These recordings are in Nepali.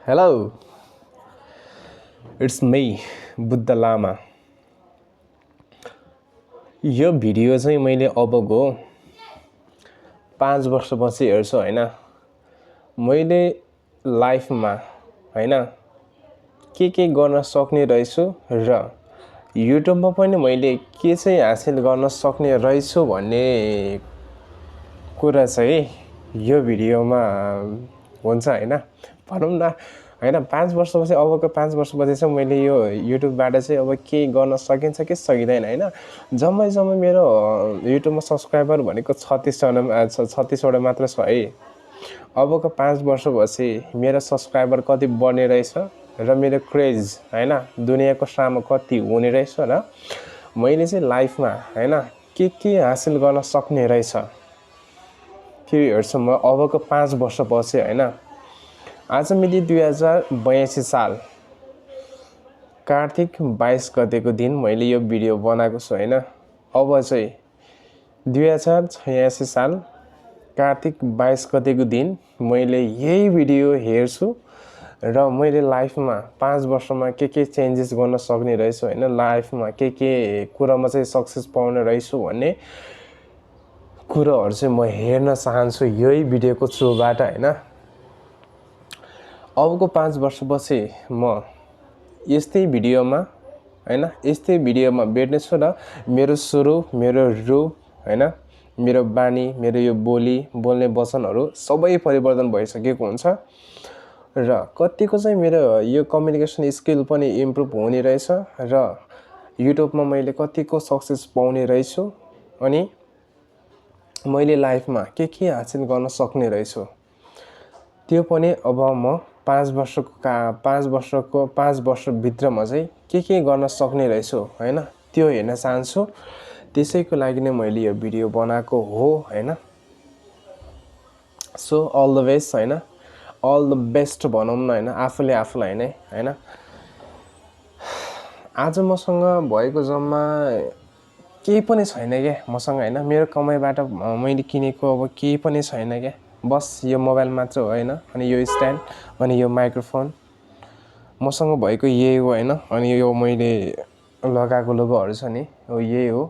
Hello, it's me, बुद्ध लामा। यो भिडियो चाहिँ मैले अबको 5 वर्षपछि हेर्छु हैन। मैले लाइफमा हैन के गर्न सक्ने रहेछु र युट्युबमा पनि मैले के चाहिँ हासिल गर्न सक्ने रहेछु भन्ने कुरा चाहिँ यो भिडियोमा हुन्छ हैन। भनौँ न हैन 5 वर्षपछि अबको 5 वर्षपछि चाहिँ मैले यो युट्युबबाट चाहिँ अब के गर्न सकिन्छ कि सकिँदैन हैन। जम्मै मेरो युट्युबमा सब्स्क्राइबर भनेको 36 वटा मात्र छ है। अबको 5 वर्षपछि मेरो सब्स्क्राइबर कति बढ्ने रहेछ र मेरो क्रेज हैन दुनियाको सामु कति हुने रहेछ र मैले चाहिँ लाइफमा हैन के हासिल गर्न सक्ने रहेछ त्यो हेर्छु म अबको 5 वर्षपछि हैन। आज मिति 2082 साल कार्तिक 22 गतेको दिन मैले यो भिडियो बनाएको छु हैन। अब चाहिँ 2086 साल कार्तिक 22 गतेको दिन मैले यही भिडियो हेर्छु र मैले लाइफमा 5 वर्षमा के चेन्जेस गर्न सक्ने रहेछु हैन। लाइफमा के कुरामा चाहिँ सक्सेस पाउने रहेछु भन्ने कुराहरु चाहिँ म हेर्न चाहन्छु यही भिडियोको थ्रुबाट हैन। अबको 5 वर्षपछि म यस्तै भिडियोमा हैन यस्तै भिडियोमा भेट्नेछु र मेरो सुरु मेरो रूप हैन मेरो बानी मेरो यो बोल्ने वचनहरु सबै परिवर्तन भइसकेको हुन्छ र कतिको चाहिँ मेरो यो कम्युनिकेसन स्किल पनि इम्प्रुभ हुने रहेछ र युट्युबमा मैले कतिको सक्सेस पाउने रहेछु अनि मैले लाइफमा के हासिल गर्न सक्ने रहेछु त्यो पनि अब म 5 वर्ष भित्रमा चाहिँ के गर्न सक्ने रहेछु हैन त्यो हेर्न चाहन्छु। त्यसैको लागि नै मैले यो भिडियो बनाएको हो हैन। सो अल द बेस्ट हैन अल द बेस्ट भनौँ न हैन आफूले आफूलाई नै हैन। आज मसँग भएको जम्मा केही पनि छैन के मसँग हैन। मेरो कमाइबाट मैले किनेको अब केही पनि छैन के बस यो मोबाइल मात्र हो हैन अनि यो स्ट्यान्ड अनि यो माइक्रोफोन मसँग भएको यही हो हैन। अनि यो मैले लगाएको लोगोहरु छ नि हो यही हो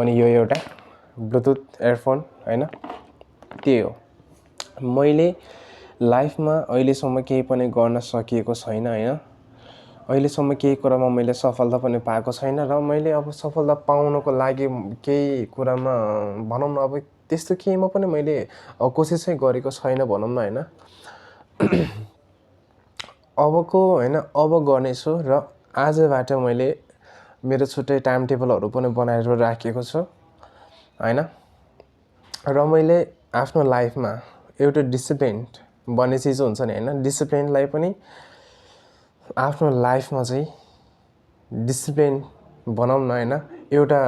अनि यो एउटा ब्लुटुथ इयरफोन हैन त्यही हो। मैले लाइफमा अहिलेसम्म केही पनि गर्न सकिएको छैन हैन। अहिलेसम्म केही कुरामा मैले सफलता पनि पाएको छैन र मैले अब सफलता पाउनको लागि केही कुरामा भनौँ न अब त्यस्तो केहीमा पनि मैले कोसिसै गरेको छैन भनौँ न हैन। अबको हैन अब गर्नेछु र आजबाट मैले मेरो छुट्टै टाइम टेबलहरु पनि बनाएर राखेको छु हैन। र मैले आफ्नो लाइफमा एउटा डिसिप्लिन भन्ने चीज हुन्छ नि हैन। डिसिप्लिनलाई पनि आफ्नो लाइफमा चाहिँ डिसिप्लिन भनौँ न हैन एउटा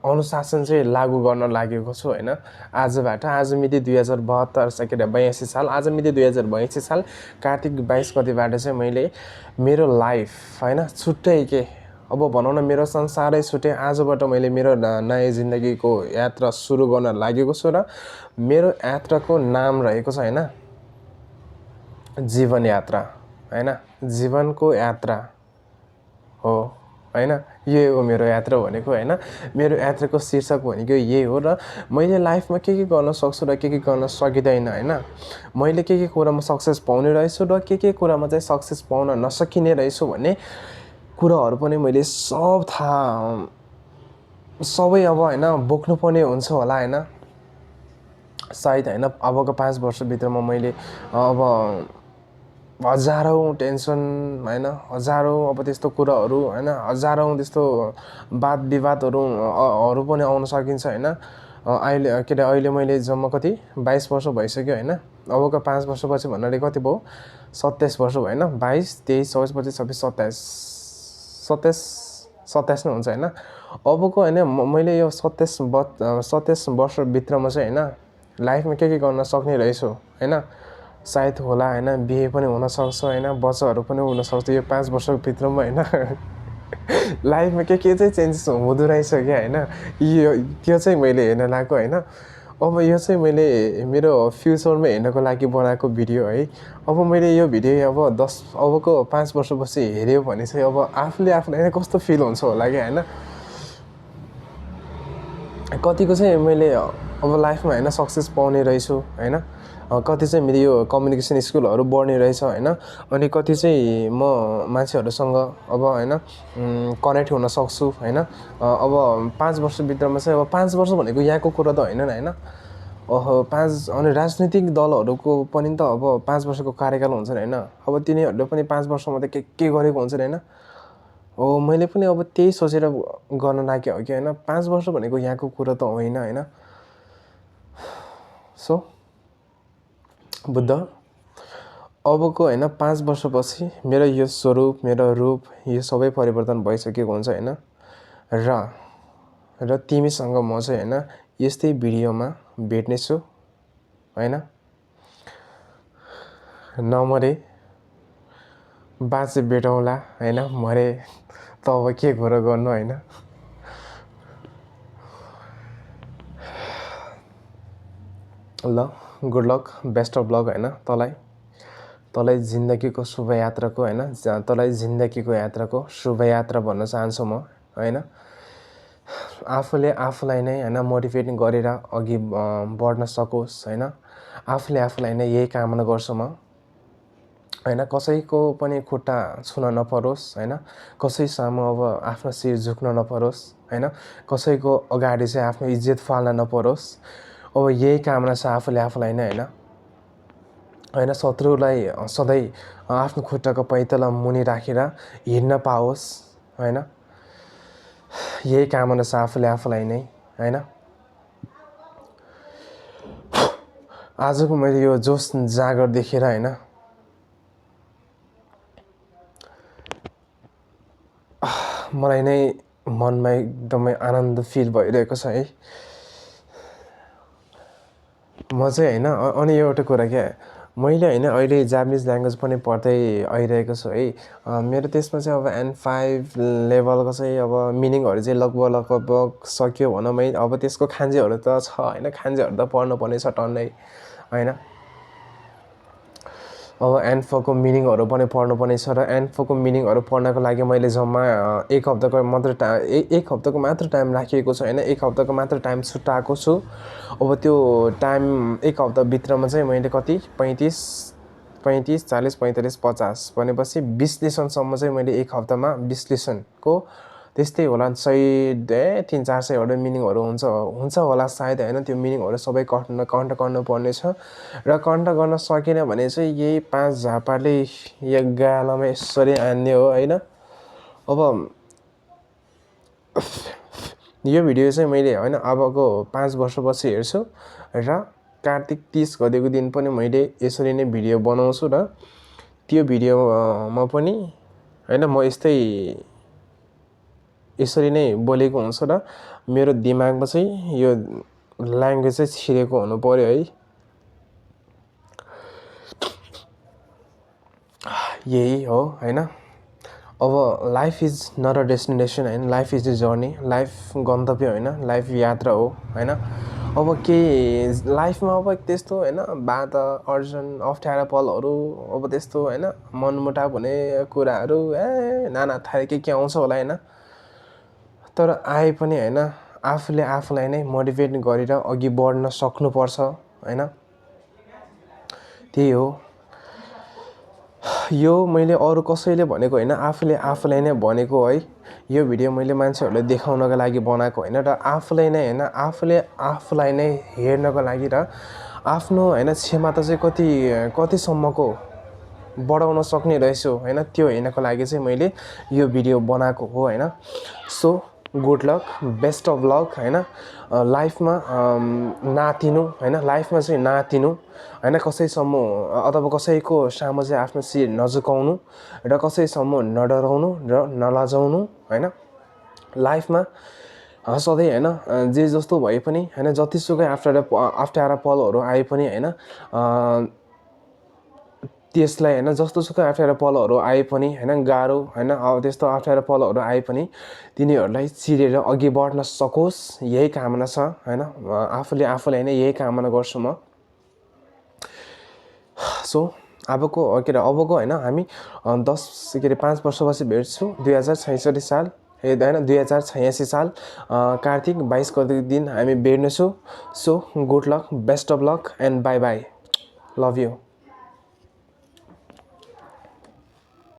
अनुशासन चाहिँ लागू गर्न लागेको छु हैन। आजबाट आज मिति 2082 साल आज मिति 2082 साल कार्तिक 22 गतेबाट चाहिँ मैले मेरो लाइफ हैन छुट्टै के अब भनौँ न मेरो संसारै छुट्टै आजबाट मैले मेरो नयाँ जिन्दगीको यात्रा सुरु गर्न लागेको छु र मेरो यात्राको नाम रहेको छ हैन जीवन यात्रा हैन जीवनको यात्रा हो हैन। यही हो मेरो यात्रा भनेको हैन। मेरो यात्राको शीर्षक भनेको यही हो र मैले लाइफमा के गर्न सक्छु र के गर्न सकिदैन हैन। मैले के कुरामा सक्सेस पाउने रहेछु र के कुरामा चाहिँ सक्सेस पाउन नसकिने रहेछु भन्ने कुराहरु पनि मैले सब थाहा सबै अब हैन बोक्नु पर्ने हुन्छ होला हैन। सायद हैन अबको 5 वर्ष भित्रमा मैले अब हजारौं टेन्सन हैन हजारौं अब त्यस्तो कुराहरु हैन हजारौं त्यस्तो वाद विवादहरु पनि आउन सकिन्छ हैन। अहिले मैले जम्मा कति 22 वर्ष भइसक्यो हैन। अबको 5 वर्षपछि भन्नाले कति भयो 27 वर्ष भयो हैन। 22 23 24 25 26 27 नै हुन्छ हैन। अबको हैन मैले यो 27 वर्ष भित्रमा चाहिँ हैन लाइफमा के गर्न सक्ने रहेछु हैन। सायद होला हैन बिहे पनि हुन सक्छ हैन बच्चाहरु पनि हुन सक्छ यो 5 वर्षको भित्रमा हैन। लाइफमा के चाहिँ चेन्जेस हुँदो रहेछ के हैन यो चाहिँ मैले हेर्न लाग्यो हैन। अब यो चाहिँ मैले मेरो फ्युचरमा हेर्नको लागि बनाएको भिडियो है। अब मैले यो भिडियो अब 5 वर्षपछि हेऱ्यो भने चाहिँ अब आफूलाई कस्तो फिल हुन्छ होला कि होइन। कतिको चाहिँ मैले अब लाइफमा होइन सक्सेस पाउने रहेछु होइन। कति चाहिँ मेरो यो कम्युनिकेसन स्किलहरू बढ्ने रहेछ होइन। अनि कति चाहिँ म मान्छेहरूसँग अब होइन कनेक्ट हुन सक्छु होइन। अब 5 वर्षभित्रमा चाहिँ अब 5 वर्ष भनेको यहाँको कुरा त होइन होइन। अनि राजनीतिक दलहरूको पनि त अब 5 वर्षको कार्यकाल हुन्छन् होइन। अब तिनीहरूले पनि 5 वर्षमा त के गरेको हुन्छन् होइन। हो मैले पनि अब त्यही सोचेर गर्न लाग्यो कि होइन 5 वर्ष भनेको यहाँको कुरा त होइन होइन। सो बुद्ध अबको होइन 5 वर्षपछि मेरो यो स्वरूप मेरो रूप यो सबै परिवर्तन भइसकेको हुन्छ होइन। र तिमीसँग म चाहिँ होइन यस्तै भिडियोमा भेट्नेछु होइन। नमरे बाँचे भेटौँला होइन। मरे त अब के कुरो गर्नु होइन। ल good luck best of lock होइन। तँलाई जिन्दगीको शुभयात्राको होइन तँलाई जिन्दगीको यात्राको शुभयात्रा भन्न चाहन्छु म होइन। आफूले आफूलाई नै होइन मोटिभेट गरेर अघि बढ्न सकोस् होइन। आफूले आफूलाई नै यही कामना गर्छु म होइन। कसैको पनि खुट्टा छुन नपरोस् होइन। कसै सामु अब आफ्नो शिर झुक्न नपरोस् होइन। कसैको अगाडि चाहिँ आफ्नो इज्जत फाल्न नपरोस्। अब यही कामना छ आफूले आफूलाई नै होइन। शत्रुलाई सधैँ आफ्नो खुट्टाको पैताला मुनि राखेर हिँड्न पाओस् होइन। यही कामना छ आफूले आफूलाई नै होइन। आजको मैले यो जोस जागर देखेर होइन मलाई नै मनमा एकदमै आनन्द फिल भइरहेको छ है। म चाहिँ होइन अनि एउटा कुरा क्या मैले होइन अहिले जापानिज ल्याङ्ग्वेज पनि पढ्दै आइरहेको छु है। मेरो त्यसमा चाहिँ अब N5 लेभलको चाहिँ अब मिनिङहरू चाहिँ लगभग सक्यो भनौँ है। अब त्यसको खान्जेहरू त छ होइन। खान्जेहरू त पढ्नुपर्ने छ टन्नै होइन। अब N4 को मिनिङहरू पनि पढ्नुपर्ने छ र N4 को मिनिङहरू पढ्नको लागि मैले जम्मा एक हप्ताको मात्र टाइम राखिएको छु होइन। एक हप्ताको मात्र टाइम छुट्याएको छु। अब त्यो टाइम एक हप्ताभित्रमा चाहिँ मैले कति 35, 40, 45, 50 भनेपछि 20 लेसनसम्म चाहिँ मैले एक हप्तामा 20 लेसनको त्यस्तै होला 300-400वटा मिनिङहरू हुन्छ होला सायद होइन। त्यो मिनिङहरू सबै कन्ट गर्नुपर्ने छ र कन्ट गर्न सकेन भने चाहिँ यही 5 झापाले या गालामा यसरी हान्ने हो होइन। अब यो भिडियो चाहिँ मैले होइन अबको 5 वर्षपछि हेर्छु र कार्तिक 30 गतेको दिन पनि मैले यसरी नै भिडियो बनाउँछु र त्यो भिडियोमा पनि होइन म यसरी नै बोलेको हुन्छु र मेरो दिमागमा चाहिँ यो ल्याङ्ग्वेज चाहिँ छिरेको हुनु पर्यो है। यही हो होइन। अब life is not a destination होइन। Life is a journey. Life गन्तव्य होइन। लाइफ यात्रा हो होइन। अब केही लाइफमा अब त्यस्तो होइन बाधा अर्जन अप्ठ्यारा पलहरू अब त्यस्तो होइन मनमुटाव हुने कुराहरू नाना थरी के आउँछ होला होइन। तर आए पनि होइन आफूले आफूलाई नै मोटिभेट गरेर अघि बढ्न सक्नुपर्छ होइन। त्यही हो। यो मैले अरू कसैले भनेको होइन आफूले आफूलाई नै भनेको है। यो भिडियो मैले मान्छेहरूलाई देखाउनको लागि बनाएको होइन र आफूलाई नै होइन आफूले आफूलाई नै हेर्नको लागि र आफ्नो होइन क्षमता चाहिँ कतिसम्मको बढाउन सक्ने रहेछु होइन त्यो हेर्नको लागि चाहिँ मैले यो भिडियो बनाएको हो होइन। So good luck best of lock होइन। लाइफमा नातिनु होइन। लाइफमा चाहिँ नातिनु होइन। कसैसम्म अथवा कसैको सामु चाहिँ आफ्नो शिर नझुकाउनु र कसैसम्म नडराउनु र नलजाउनु होइन। लाइफमा सधैँ होइन जे जस्तो भए पनि होइन जतिसुकै अप्ठ्यारा पलहरू आए पनि होइन त्यसलाई हैन जस्तोसुकै अप्ठ्यारो पलहरू आए पनि हैन गाह्रो हैन अब त्यस्तो अप्ठ्यारो पलहरू आए पनि तिनीहरूलाई चिरेर अघि बढ्न सकोस् यही कामना छ हैन आफूले हैन यही कामना गर्छु म सो अबको हैन हामी 5 वर्षपछि भेट्छु 2066 साल हैन 2086 साल कार्तिक 22 गते दिन हामी भेट्नेछौँ so good luck best of luck and bye bye love you